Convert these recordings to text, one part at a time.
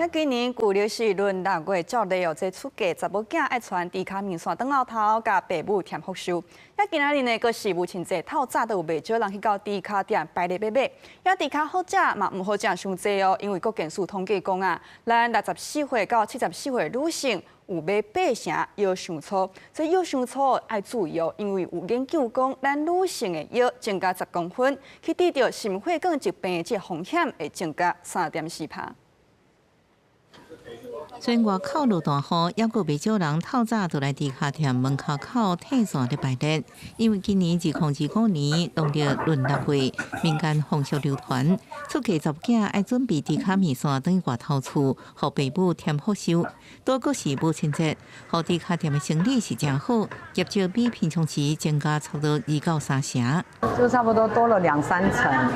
那今年舊曆是閏六月照例哦，這出嫁查某囝愛傳豬跤麵線轉後頭，共爸母添福壽。啊，今仔日呢，閣是母親節，透早都有袂少人去到豬跤店排隊欲買。啊，豬跤好食嘛，毋好食傷濟哦，因為國健署統計講啊，咱64歲到74歲女性有買八成腰傷粗，這腰傷粗愛注意哦，因為有研究講，咱女性的腰增加10公分，去得著心血管疾病的這風險會增加3.4趴。雖然外口落大雨，猶閣袂少人透早就來豬跤店門口口退線咧排隊。因為今年2025年農曆閏六月，民間風俗流傳，出嫁查某囝愛準備豬跤麵線轉去外頭厝，予爸母添福壽。拄閣是母親節，予豬跤店的生意是誠好，業績比平常時增加差不多2到3成。就差不多多了兩三成。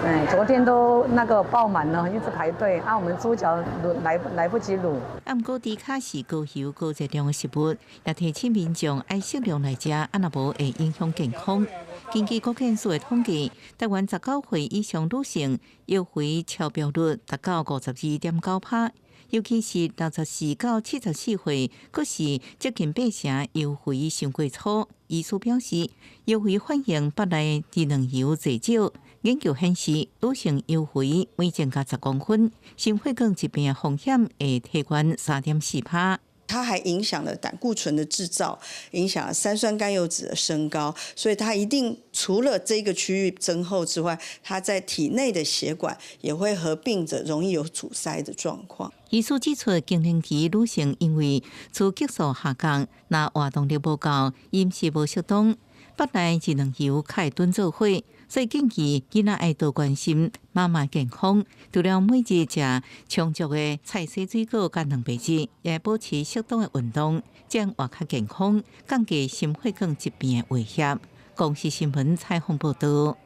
對，昨天都那個爆滿了，一直排隊。啊，我們豬腳滷來不及滷。啊，毋過豬跤是高油高熱量的食物，也提醒民眾愛適量來食，啊若無會影響健康。根據國健署的統計，台灣19歲以上女性腰肥超標率達到52.9趴，尤其是64到74歲，閣是接近八成腰肥傷過粗。醫師表示，腰肥反應腹內脂肪油濟少。研究顯示，女性腰肥每增加10公分，心血管疾病風險會提懸3.4趴。它還影響了膽固醇的製造，影響了三酸甘油酯的升高，所以它一定除了這個區域增厚之外，它在體內的血管也會合併着容易有阻塞的狀況。醫師指出，更年期女性因為雌激素下降，若活動力無夠，飲食無適當，腹內脂肪油較會囤做伙，所以建議囡仔愛多關心媽媽健康，除了每日食充足的菜色水果佮蛋白質，也保持適當的運動，這樣活較健康，降低心血管疾病的危險。公視新聞採訪報導。